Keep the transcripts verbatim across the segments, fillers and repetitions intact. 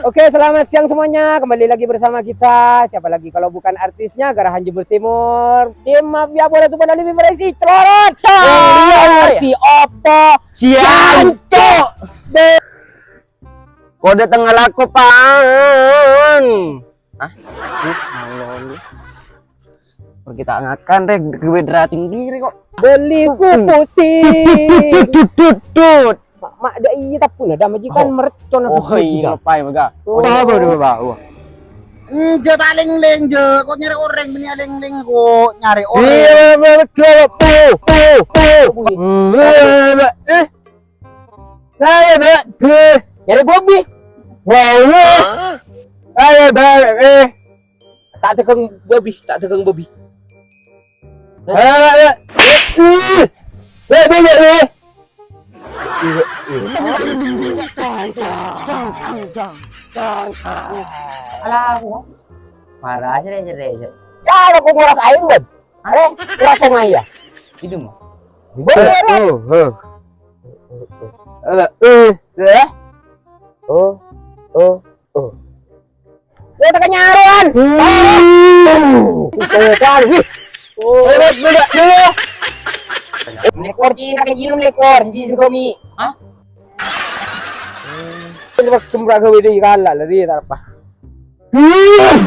Oke, selamat siang semuanya. Kembali lagi bersama kita. Siapa lagi kalau bukan artisnya Garahan Jember Timur, tim Mafia Bola Super League Federasi Celorot. Wong liya ngerti apa? Jancuk. Kodhe tengnga lako, Pan. Hah? Ih, Allah, lu. Pergi ta' ngakan, Rek. Duit ra tinggi, Rek, kok. Beli ku pusing. Dut, dut, dut, dut. Mak, mak, da' iyâ tabbhuna, da' majikan mercon. Oh, iyâ, ngapain, Bang? Oh. Apa, apa, apa, apa? Enjâ' ta' lèng-lèng, jâ'. Kok nyarè orèng, bânnè lèng-lèng, kok nyarè orèng. Iyâ, betul, betul. Eh, Ayo, Mbak. Nyarè babi. Wah. Ayo, Mbak. Eh. Ta' dâgâng babi, ta' dâgâng babi. Ayo, Mbak, Mbak. Eh. Eh, Mbak, Mbak, eh. Alah, aku. Parah, sere, sere, sere. Ya, aku nguras air, Bang. Arè, langsung aja. Itu mah. Di bawah. Eh, oh, oh. Eh, eh, eh. Oh, oh, oh. Udah kenyaruan. Hmm. Itu kan, wih. Oh. Beda, beda, beda. Lekor Cina kayak gini lekor, di Sukabumi. Hah? Ini waktu mereka wedi kalah lagi, tak apa. Iya.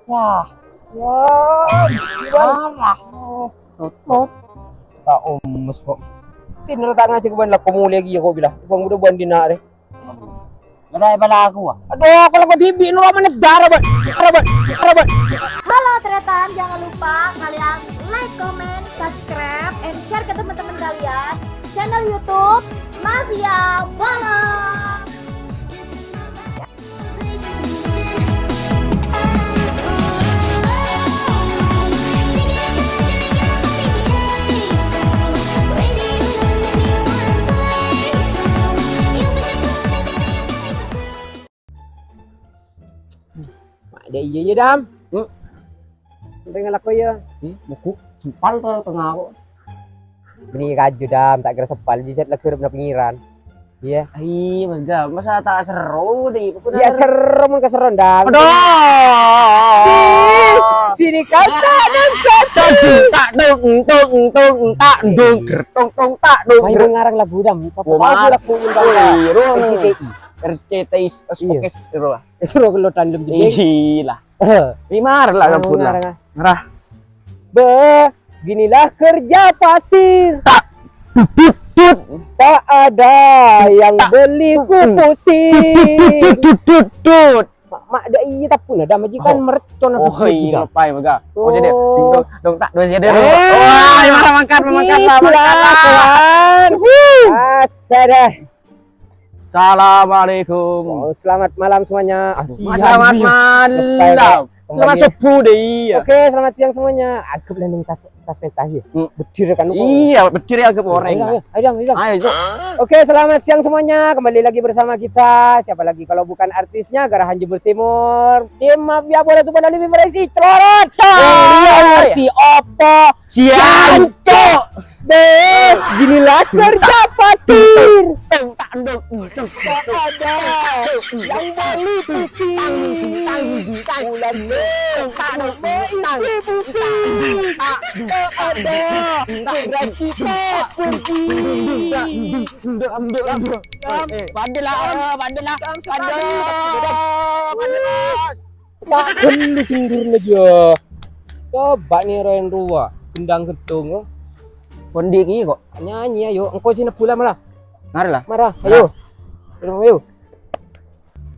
Wah. Ya. Parah. Tutup. Ta' omes kok. Tin ta' ngajak bân lako molè ghi' kok bilang. Bang udah bân dina' rè. Ngedai pala aku, ah. Aduh, aku lako dibi' noro' mana darah, Bang. Darah, Bang. Darah, Bang. Halo, Tretan. Jangan lupa kalian like, comment, subscribe, and share ke teman-teman kalian channel YouTube Mafia Bola. Mak, dâ' iyâ, iyâ, Dam. Hmm. Sampai ngelak kok, ya. Ih, mogok sempal to tengnga kok. Bânnè kaju, Dam, ta' kèra sempal, jhâ' sè lagu rep na pèngiran. Iyâ. Ai, mangga, masa ta' serro, deh? Iyâ, serro, mon kaserron, Dam. Aduh. Di sini kata dan satu. Tak dung, dung, dung, tak dung, ger, tong, tong, tak dung, ger. Main ngarang lagu, Dam. Sapa tahu lagu yang bangga. R C T I, R C T I, iya. Itu lah. Suruh keluar tandem jebeng. Iyalah. Ini marah lah. Anu, kabur lah. Ngarang, ah. Ngarah. Beginilah kerja pasir. Tak. Tut, tut, tut. Tak ada yang beli ku pusing. Tut, tut, tut, tut, tut. Mak, mak, dâ' iyâ tabbhuna, dâ' majikan mercon. Oh, iya, ngapain, Bang? Oh, jadi. Dong, dong, tak, dua sih ada. Eh. Wah, malah mangkat, mangkat, mangkat. Itulah, kawan. Wuh. Asada. Assalamualaikum. Oh, selamat malam semuanya. Ah, selamat malam. Selamat subuh deh, iya. Oke, selamat siang semuanya. Anggap lah ning tas, tas pentas ya. Hmm. Bedir kan. Iya, bedir ya, anggap orang. Ayo, ayo, ayo, ayo. Oke, selamat siang semuanya. Kembali lagi bersama kita. Siapa lagi kalau bukan artisnya Garahan Jember Timur. Tim Mafia Bola Super League Federasi Celorot. Wong liya ngerti apa? Jancuk. Deh, ginilah kerja pasir. Tak ada yang beli pusing. Bulan tak ada isi pusing. Tak ada, berarti tak pergi. Bandelah, bandelah, bandelah. Tak perlu cemburu aja. Coba nih, Royan Rua, gendang gedung, oh. Kondi ki kok. Nyanyi, ayo. Engko sini bola malah. Mari lah. Marah, ayo. Ayo, ayo.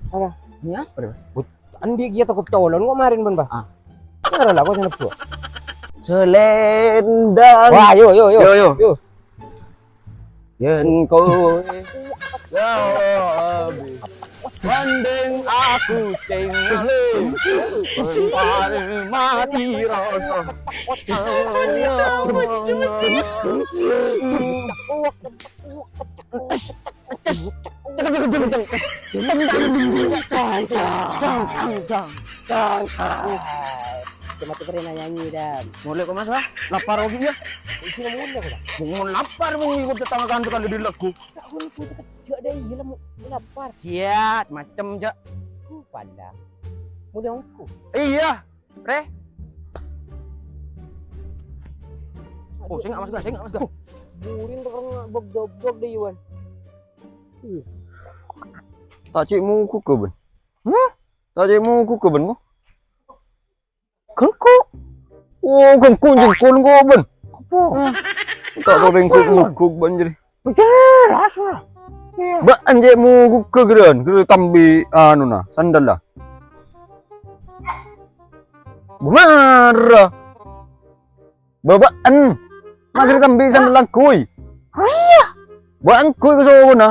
Marah. Ini apa, Bro? But, andi' ki toko colon kok marin, Bang, Bah. Ah. Marah lah, kok sini bola. Selendang. Wah, yo, yo, yo. Yo, yo. Yo. Yen kowe, ya Rabbi, gandeng aku sing ngalih, entar mati rasa. Sangka, sangka, sangka. Cuma tuh pernah nyanyi, Dam. Molè kok, Mas, wah? Lapar kok, iyâ? Isi molè kok, Dam. Mon lapar, mon ikut tetangga kan tekan di lagu. Tak, aku lupa cakap. Jâ' dâ' iyâ la, mo-, lapar. Siat, macem, jâ'. Ku pala. Molè ongko. Iyâ, Rè. Oh, sènga', Mas, sènga', Mas. Burin terus bog-dobog dâ' Iwan. Ta' cè' mogok, Bân. Hah? Ta' cè' mogok, Bân, ko? Gengko. Oh, gengko jengkol ko, Bân. Apa? Hah? Ta' tao rèng mogok, Bân, jârèya. Jelas lah. Iyâ. Bâ'na cè' mogok, Gran. Kèra tambi, anu, na, sandal, la. Bâ' mara. Bâ-, bâ'na. Magrib tambi sandal angghuy. Iyâ. Bâ' angghuy ka sowona.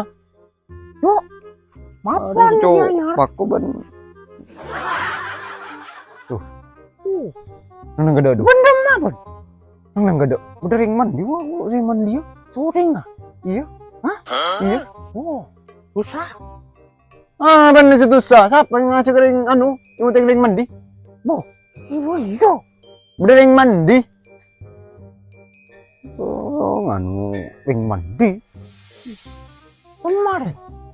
Yuk. Mapa Aduh, nih, Cok. Anyar? Paku bân. Tuh. Uh. Nang, nang ghâdhâ', aduh. Bân dâmma, Bân? Nang, nang ghâdhâ'. Bâdâ rèng mandi, wah, rèng mandi, ya. Sorèng, ah? Iyâ. Hah? Iyâ. Oh, susah. Ah, bân sè dusa. Sapa sè ngajhâk rèng, anu, nyotèng rèng mandi? Boh, ibu iyâ. Bâdâ rèng mandi. Oh, nganu, rèng mandi. Kemar.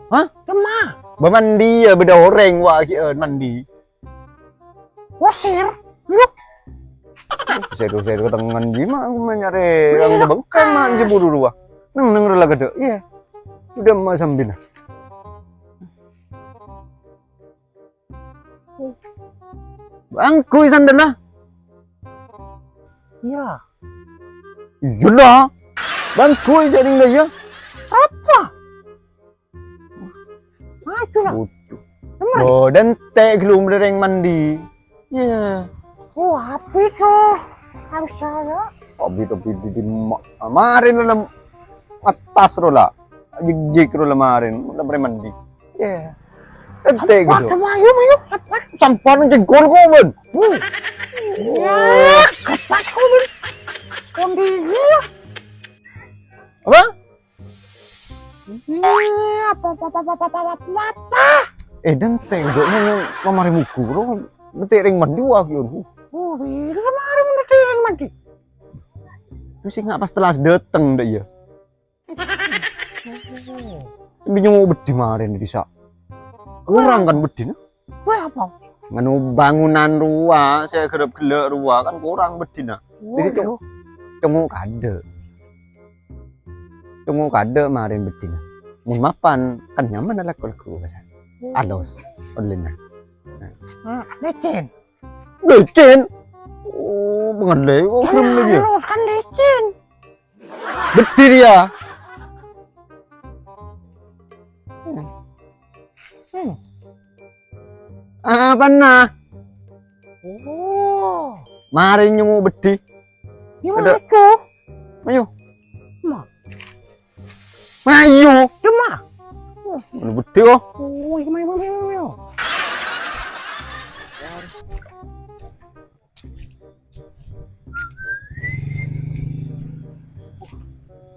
Hah? Kemar. Bâ mandi ya, bâdâ orèng wa' ghi'ân mandi. Wasir. Yuk. Seru-seru ketengan jima, aku manyarè rèng bengkang, man, sè buru rowa. Neng, neng rela ghâdhâ'. Iyâ. Udah ma' sambina. Bâ angghuy sandalla. Iyâ. Iyâ la. Bâ angghuy jâ' nèng dâ' iyâ. Apa? Maju la. Bodoh. Teman. Bodoh, entè' ghâllu bâdâ rèng mandi. Iyâ. Oh, apa itu? Harus saya. Abi, abi, di, di, ma-, marèn la attas ro la. Jik-jik ro la marèn, la bârâ mandi. Iyâ. Entè' ghâllu. Cepat, ayo, ayo, cepat. Sampana jengkol ko, Bân. Uh. Ya, cepat ko, Bân. Kondi, iya. Apa? Iya, apa, apa, apa. Eh, dântè', Dok, ma-, ma-, mamarè mogok, bro. Dântè' rèng mandi, wah, gitu. Oh, bâdâ marèn dântè' rèng mandi. Terus sènga' pas telas dâteng, dâ' iyâ. Bi nyongo' beddhi marèn è dissa'. Korang kan beddhina? Wah, apa? Nganu bangunan rowa, sè ghârâp ghellâ' rowa kan korang beddhina. Oh, jadi, co-, iya. Congo' kaadâ'. Congo' kaadâ' marèn beddhina. Mon mapan, kan nyaman alako-lako, Mas. Hmm. Alos, ollèna. Hmm, licin. Licin? Oh, pangallè, kok grem lagi ya? Halus kan licin. Beddhi rèya. Hmm. Hmm. Apana? Oh. Marèn nyongo' beddhi. Gimana tuh? Ayo. Ma. Mayu. Dâmma. Anu beddhi, oh. Oh, iya, mayu, mayu, mayu, mayu.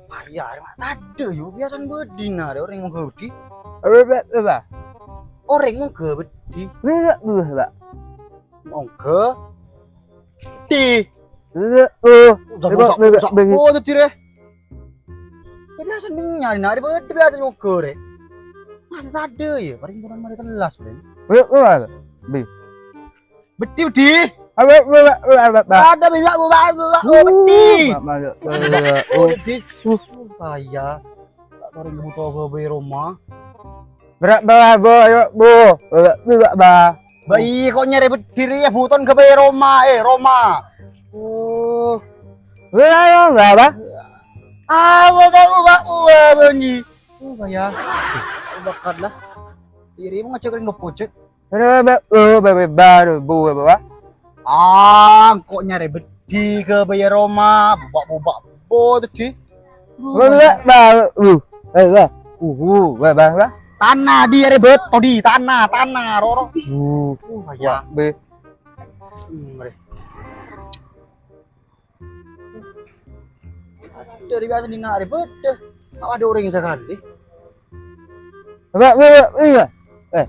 Wah, iya, arè ma' taḍâ', yo, biyasana beddhina, arè orèng mongghâ beddhi. Apa, apa, apa? Orèng mongghâ beddhi. Apa, apa, apa? Mongghâ beddhi. Apa, oh. Usah, apa, usah, apa, usah. Apa? Oh, tadi, Rè. Ya, biyasana bânnya' arè beddhi biyasana mongghâ, Rè. Masa taḍâ', ya? Paling kurang marè telas, paling. Apa, apa, apa? Bi. Beddhi, beddhi. Apa, apa, apa, apa, apa? Ada bisa, Bu, Pak, Bu, Pak, Bu, beddhi. Uh, apa, apa, apa, apa? Oh, beddhi. Uh. Bahaya. Tak tahu yang butuh apa, Bu, di rumah. Berat bawah, Bu, ayo, Bu. Berat, berat, bah. Bayi, kok nyarè beddhi rèya, Bu, ton ka bâi Roma, eh, Roma. Oh. Berat, berat, bah. Ah, betul, Bu, Pak, Bu, ah, bânnya'. Oh, bahaya. Bakat lah. Iri mau ngajhâk rèng loppo, Cèk. Berat, berat, berat, berat, berat, berat. Ah, kok nyarè beddhi ka bâi Roma, bubak-bubak bo tadi. Wah, wah, wah, uh, wah, wah, uh, uh, wah, wah, wah. Tana di arè beto di, tana, tana, roro. Uh, uh, ya. Wah, be. Hmm, re. Dari biasa di nari beddhi. Apa ada orang sekali? Wah, wah, wah, wah. Eh.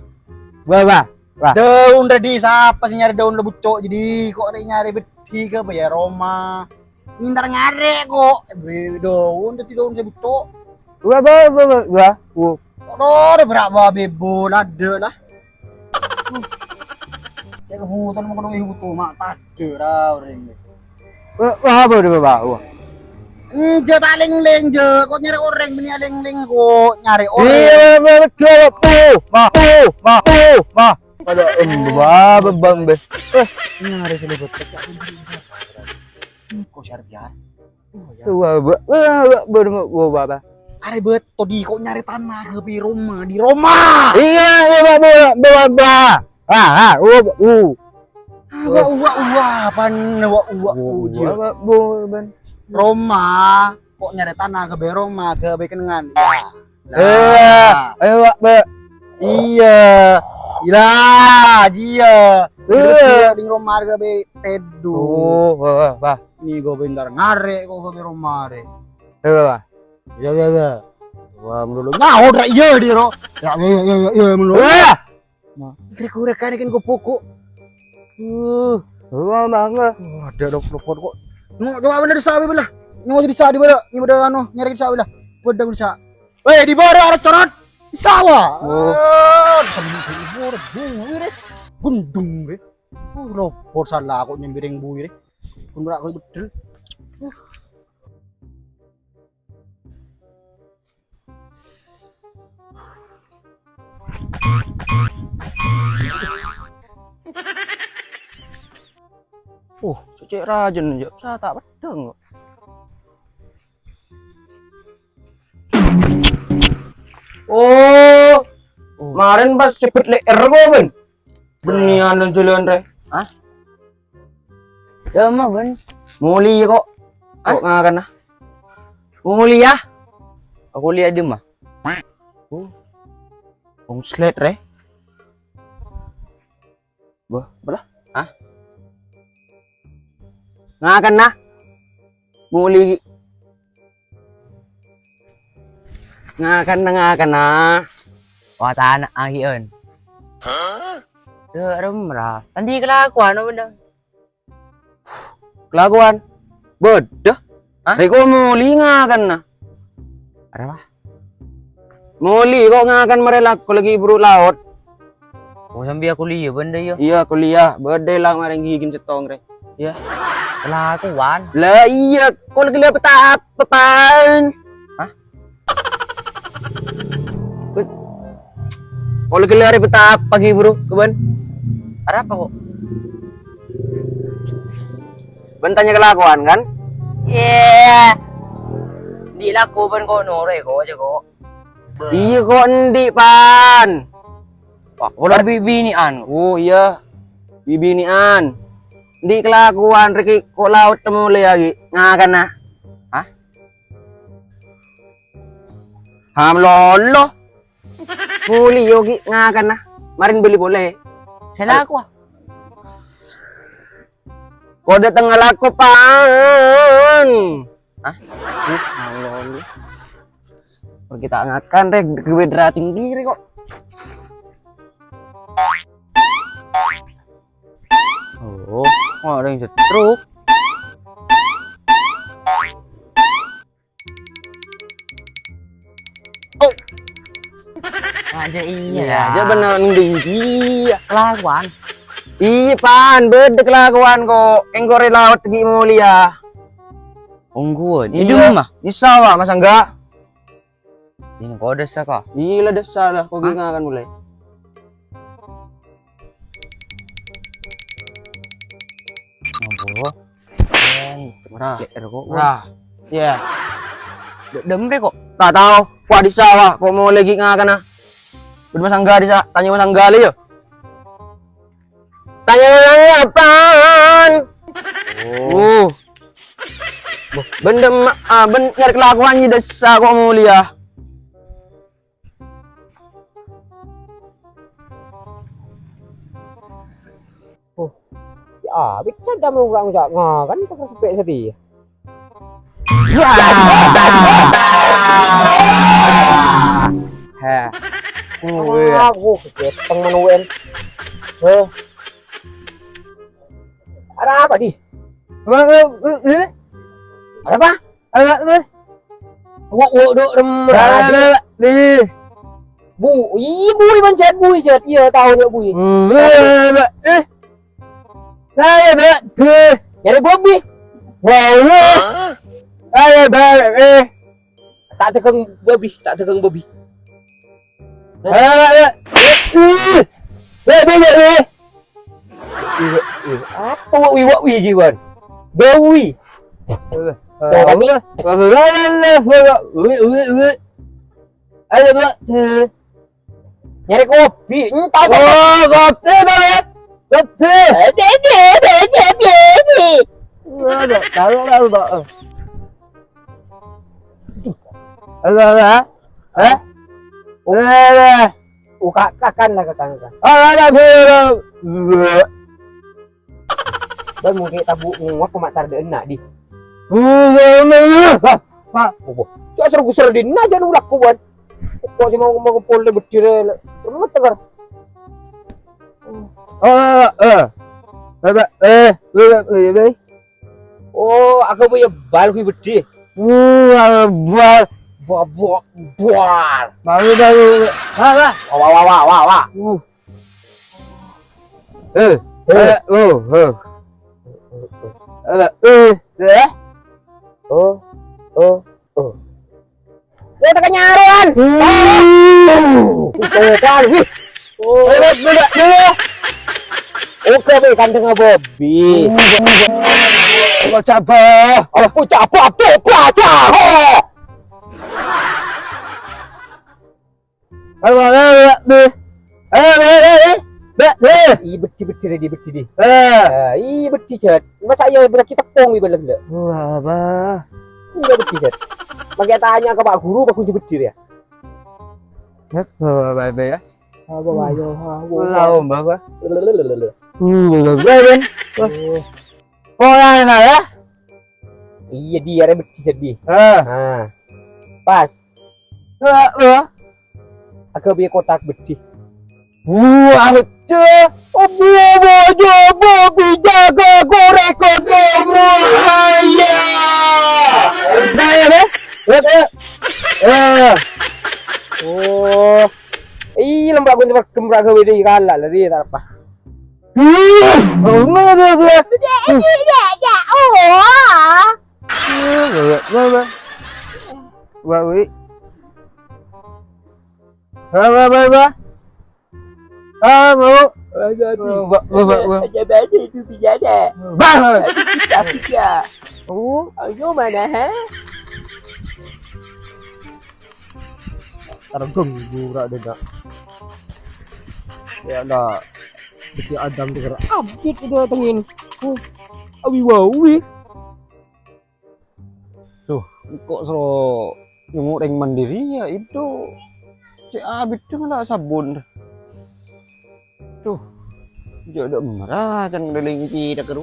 Wah, wah. Wah. Daun tadi sapa sè nyarè daun la bucco' jadi kok rè nyarè beddhi ka apa ya Roma. Minta ngarè' kok. Eh, bre, daun tadi daun sè bucco'. Wah, wah, wah, wah, wah. Wah. Kok dore berak bawa bebo lade lah. Ya kebutuhan mau kodong butuh mak tade ra oreng. Wah, wah, apa udah bawa? Enje tak leng-leng je, kok nyari oreng bini leng-leng kok nyari oreng. Iya, betul, betul, ma, ma, ma. Ada emba bebang be. Eh, nyari sini betul. Kok syar biar? Oh, ya. Wah, wah, wah, wah, wah, wah, wah. Are beto di kok nyari tanah ke di Roma, di Roma. Iya, iya, Pak, Bu, Bu, Bu. Ah, ah, uh, uh. Ah, wa, wa, wa, apaan? Wa, wa, uh, je. Wah, Pak, Bu, Ben. Roma, kok nyari tanah ke be Roma, ke be kenengan. Ya. Lah. Eh, ayo, Pak, Bu. Iya. Ilah, jia. Eh. Di Roma ke be tedu. Oh, wah, wah, wah. Ni go bentar ngare kok ke be Roma re. Eh, wah, wah. Ya, ya, ya. Wah, melulu. Nyaho ra iya di ro. Ya, ya, ya, ya, ya, melulu. Wah. Nah, kira-kira kan ikan kupu-kupu. Uh. Wah, mangga. Wah, ada dok-dokon kok. Nyo, coba bener di sawi belah. Nyo di sawi belah. Ini bener anu, nyari di sawi lah. Bener di sawi. Weh, di bawah ada corot. Di sawah. Oh. Ah, bisa bener di bawah, bui re. Gundung re. Uh, lopor salah kok nyambiring bui re. Kun ora kok bedel. Uh. Uh, cecek rajen, ya, sa tak pedang kok. Oh, oh. Kemarin pas sebut leher kok, Ben. Benian dan jalan, Re. Hah? Ya, mah, Ben. Muli kok. Hah? Kok ngakan, ah? Muli ya? Aku lihat di mah. Oh. Wong slet, Re. Wah, belah. Hah? Ngakan, nah. Muli. Ngakan, nah, ngakan, nah. Wah, tana ahian. Hah? Tuh, remra. Nanti kelakuan, bener. Kelakuan? Bodoh. Hah? Reko muli ngakan, nah. Arapa? Muli kok ngakan marè lako lagi buru laot. Oh, sambi kuliah bendè ya? Iya, kuliah. Bendè lah marè gigin settong, Re. Iya. Kelakuan. Lah iya, kok lagi lihat apa, Pan? Hah? Kok lagi lihat apa, Bro? Kebun? Arapa kok? Bân tanya kelakuan, kan? Iya. Di' lako bân kok nore kok aja kok. Iya kok endi', Pan? Wah, udah bibinian. Oh, iya. Bibinian. Endi' kelakuan, Riki, kok laot temu lagi? Ngakan, nah. Hah? Ham lolo. Muli yogi ngakan, nah. Marin beli boleh. Saya laku, ah. Kode tengah laku, Pan. Hah? Ih, Allah, Allah. Pergi tak ngakan, Rek. Gue derating diri kok. Oh, oh, ada yang setruk. Oh. Aja iya. Iya, aja bener ning dia. Kelakuan. Iya, Pan, bedek kelakuan kok. Engko' re laot gi' mulia. Ongguan. Iya. Itu mah. Bisa, Pak, masa enggak? Ini kok desa kah? Iya lah, desa lah. Kok gini kan mulai? Apa? Murah. Murah. Iya. Demre kok. Tak tahu. Wah, di sawah kok mau lagi ngakan, ah. Udah masangga di sa-, tanya masangga le, yo. Tanya masangga apaan? Oh. Bendem, ah, ben nyari kelakuan di desa kok mulia. Oh. Ya, bisa ada orang cak ngakan tak respek sedih. Heh. Aku keteng manuwen. Hah? Ada apa, Di? Apa, apa, apa? Ada apa? Ada apa? Wo, wo, dok, rem-, ada apa, Di? Bu, iya, bui, mencet bui, cet. Iya, tahu nggak bui? Ada apa, eh? Ada apa, eh? Nyari babi. Wow. Hah? Ada apa, eh? Tak tegang babi, tak tegang babi. Nah. Eh, eh, eh, eh, eh, eh, eh. Apa wa wi, wa wi, Jiwan? Gawi. Tuh, tapi ayo, Pak. Nyari kopi, entah siapa. Oh, kopi, Pak. Kopi. Eh, eh, eh, eh, eh, eh, eh. Ada, tahu, tahu, Pak. Halo, halo, ha? Hah? Halo, halo. Oh, ka-, kakan lah, kakan, kakan. Halo, halo, halo. Ban, mungkin tabu nguap pemak tar de enak, Di. Hah? Hah? Apa? Cak seru-seru di na, jangan ulak ku, Ban. Kok cuma mau ngumpul di bedire, le. Rumah tegar. Oh, eh. Eh, eh, eh, eh, eh. Oh, aku punya bal kui bedi. Uh, bal. Ba-, ba-, bal. Baru, baru. Wah, wah. Wah, wah, wah, wah, wah, wah. Uh. Eh, eh, oh, oh. Eh, eh, eh. Oh, oh, oh. Udah kenyaruan. Hmm. Tuh, kan, wih. Oh. Oke, Bi, kandang Bobi. Lo coba. Aku coba, aku belajar. Ayo, ayo, ayo, Bi. Ayo, ayo, ayo, ayo. Mbak, eh. Ih, bedi, bedi, bedi, bedi, di. Eh. Eh, ih, bedi, Jat. Masa iya bisa kita tepung, Bi, bener, bener? Wah, apa? Iya, bedi, Jat. Pakai tanya ke Pak Guru, Pak Guru bedi, ya? Ya, bawa, bawa, ya. Ah, bawa, ayo, ah, bawa. Tahu, Mbak, apa? Lalalala. Uh, Mbak, Mbak, kan? Oh. Kok yang salah? Iya, dia, dia bedi, Jat, di. Ah. Ah. Pas. Heeh. Agak biar kotak bedi. Wah, lucu. Obi, obi, obi, obi, jaga korek, korek, wah, iya. Nah, ya, deh. Lihat, ya. Eh. Oh. Ih, lembak gue tempat kembrak gawe di kalah lagi, tak apa. Ih, oh, enggak, enggak, enggak. Udah, udah, udah, ya. Oh. Ih, enggak, enggak, enggak. Wah, wih. Wah, wah, wah, wah. Ah, mau. Aduh, aduh. Wah, wah, wah, wah. Ada, ada, ada, itu bicara. Bang. Aduh, kita, kita. Oh. Ayo, mana, ha? Targong gura dega. Ya, ada. Beti Adam tuh, abit itu datengin. Oh, awi wawi. Duh, engko' soro nyongngo' rèng mandiri ya, itu. Cè' abit dâ' ngala' sabun. Duh, jâ' dâ' mara can ngalèlèng cè' dâ' kèro.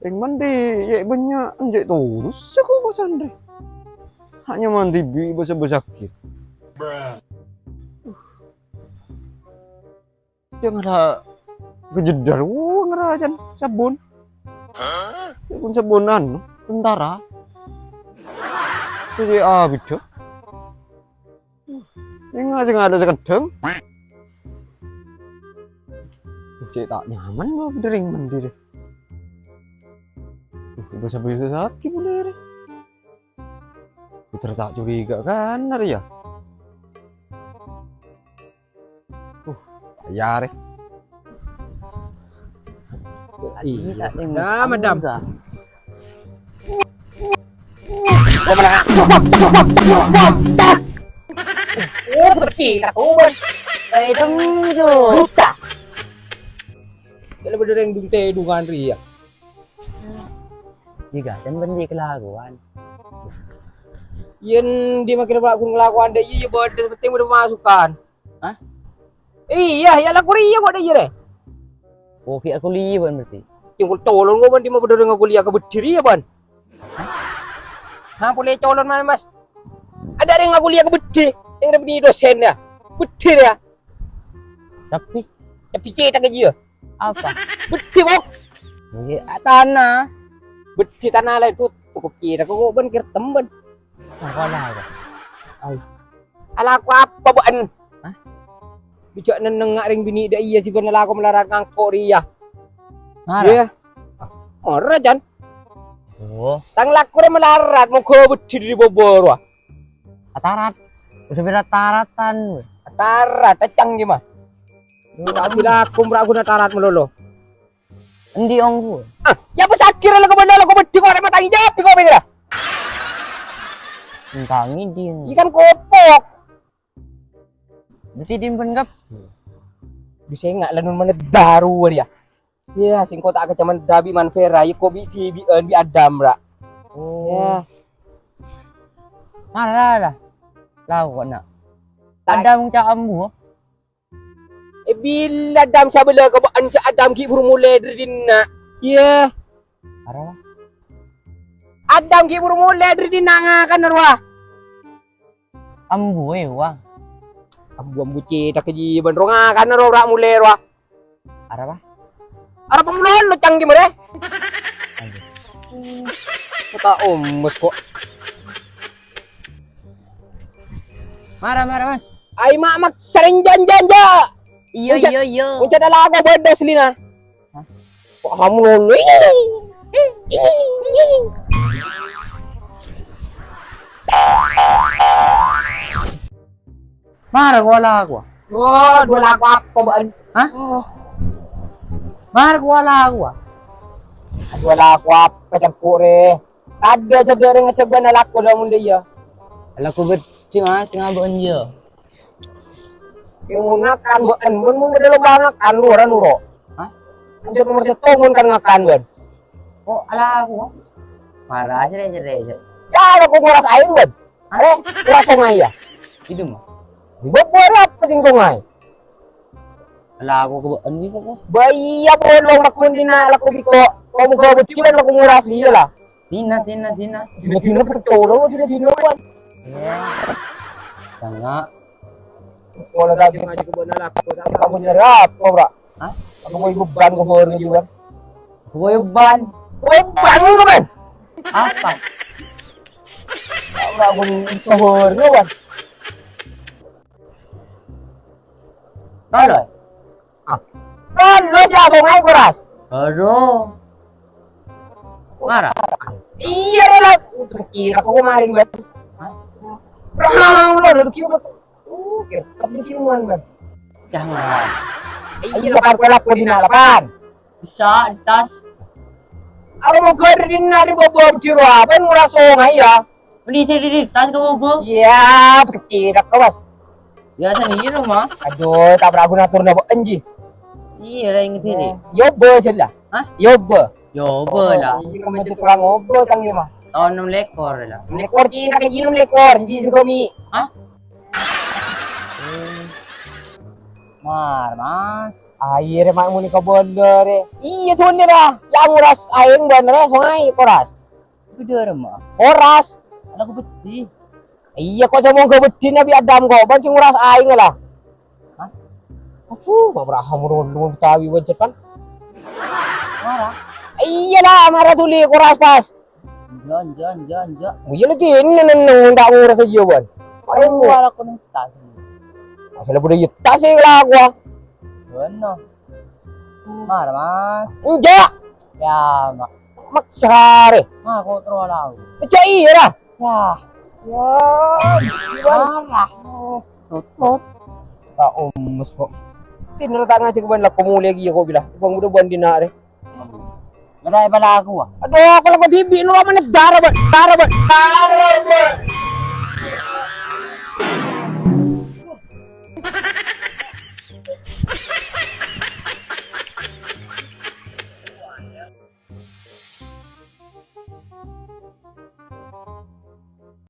Rèng mandi, yè' bânnya' cè' torus sè ko' pasandri. Hanya mandi bi' basa-basa sakit. Jâ' ngala' ghâjâddhâr, wah, ngara can sabun. Sabun-sabunan tentara. Jadi abit, Cok. Ini ngajeng ada sekedeng. Cè' ta' nyaman lo dâri mandi deh. Duh, bisa-bisa sakit boleh deh. Puter ta' curiga kan, ya? Uh, ayah, rè. Iya. Dah, madam. Oh, mana? Oh, berhenti, tak kuat. Eh, tunggu. Buta. Kalau bener yang dungte dungan ria. Jika dan bendi kelakuan. Yen di makin pelaku ngelakuan deh, iya, iya, bodes, penting udah pemasukan. Hah? Iya, ya, la kuliah kok dâ' iyâ rè. Oh, ghi' kuliah bân berarti. Yang kul colon kok bân di ma bâdâ rèng kuliah ka beddhi rèya, bân. Hah? Hah, polè colon mana, Mas? Ada rèng kuliah ka beddhi. Yang ada bini dosen ya. Beddhi ya. Tapi, tapi cètak ka jiyâ. Apa? Beddhi, Bok. Iyâ, tana. Beddhi tana laèn, Bok. Tokop cètak kok bân kèr tembhân. Apa lah, Bok? Ai. Alako apa bâ'en? Hah? Bijâ nennengnga rèng binè' dâ' iyâ jiyâ bân alako malarat ngangko' rèya. Mara? Iyâ. Mara, Jan. Oh. Tang lako rè malarat, moghâ beddhi dâri bâbâ rowa. Atarat. Wis pèra taratan. Atarat, tècang ghi, Mas. Duh. Tapi lako mara ghuna tarat malolo. Endi ongghu? Ah, ya pas akhirnya lako beddhi, lako beddhi kok rè matang ijab kok pèngra. Entang idi. Ikan kopok. Berarti dimpèn kap. Bisa enggak lenun mana daru dia. Ya, singko tak kecaman dabi manfera, ya kok bi di bi, eh, bi Adam, Ra. Oh. Ya. Mana lah, lah. Lah, kok nak. Tak- Adam cak ambu. Eh, bila Adam sabella ka bâ'en, cak Adam ghi' buru molè dâri dinna'. Iya. Arapa? Adam ghi' buru molè dâri dinna' ngakan rowa. Ambu, eh, wa. Ambu-ambu cètak jiyâ bân rowa ngakan rowa ra' molè rowa. Arapa? Arapa mololo canggi mare? Aduh. Kok ta' omes kok. Mara, mara, Mas. Ai, mak, mak, sering janjanja. Iya, iya, iya. Uncad alako bâdâ asli, nah. Hah? Kok kamu lolo? Mara kok alako. Wah, dua lako apa, Bang? Hah? Oh. Mara kok alako. Dua lako apa, cangkure? Tadâ' cedde' rèng ajâgâna lako dâ' mon dâ' iyâ. Lako beddhi, Mas, ngabâ'ân iyâ. Kèng mon ngakan bâ'en, mon, mon bâdâ lomba ngakan, lora noro'. Hah? Anjâ' nomor sèttong mon kan ngakan bâ'en. Kok alako? Mara sèrè-sèrè, Cak. Ya, lako ngoras aèng bâ'en. Hah? Arè, ngoras songay ya. Itu mah. Di bâbâ arè apa sèng songay? Lako ka bâ'en bi' kok. Bâ iyâ, pon wong makkun dina lako bi' kok. Kok moghâ beddhi kan lako ngoras iyâ lah. Dina, dina, dina. Dina-dina percaya, dina-dina, Wan. Iya. Tengah. Pola ta' ajâk ngajhi ka bâ'na lako, ta' apa nyara apa, Bra? Hah? Apa kowe beban ka bâ'na juga? Kowe beban. Kowe beban, kowe beban. Apa? Ora pun sohor, Wan. Tolong. Ah. Kan lu si Asong ae, Kuras. Aduh. Marah. Iya, deh, lah. Kira aku kemarin, Bang. Hah? Pernah lu, lu kira. Uh, kira tapi kira, Bang. Jangan. Iya, Bang, aku laku di nalapan. Bisa, tas. Aku mau ke di nari bobo di ruapan, murah songai, ya. Beli saya di tas ke bobo. Iya, kecil, Kak, Bos. Biasa nih, rumah. Aduh, tak pernah aku ngatur napa, enji. Iya, lah, inget ini. Yoba aja lah. Hah? Yoba. Yoba lah. Iya, kamu itu tukang obo, Kang, ya, mah. Tahun enam lekor lah. Enam lekor Cina, kayak gini enam lekor, di Sukabumi. Hah? Mar, Mas. Air, Mak, muni ke bondo, re. Iya, tuh, nih, dah. Ya, nguras aing, bener, ya, sungai, koras. Bâdâ rèma. Horas. Ana ku beddhi. Iyâ, kok sè mongghâ beddhina bi' Adam kok, bân sè ngoras aèng la. Hah? Aduh, Abraham rono betawi wajar kan? Mara. Iyâ la, mara dhuli koras pas. Jan, jan, jan, jan. Iyâ la, kènè nenneng ta' ngoras iyâ, bân. Ayo, ala kono tas. Asal bâdâ iyâ tas sè la gua. Bâno. Mara, Mas. Enjâ'. Ya, Mak. Maksa rè. Mak, kok terus lau? Enjâ' iyâ, ra. Wah. Ya. Marah. Tutup. Ta' omes kok. Tinro ta' ngajhi bân lako molè ghi' kok bilâ. Bâng bâdâ bân dinna' rè. Ngedai pala aku, ah. Aduh, aku lako dhibi' noro' mana dara, bân. Dara, bân. Dara.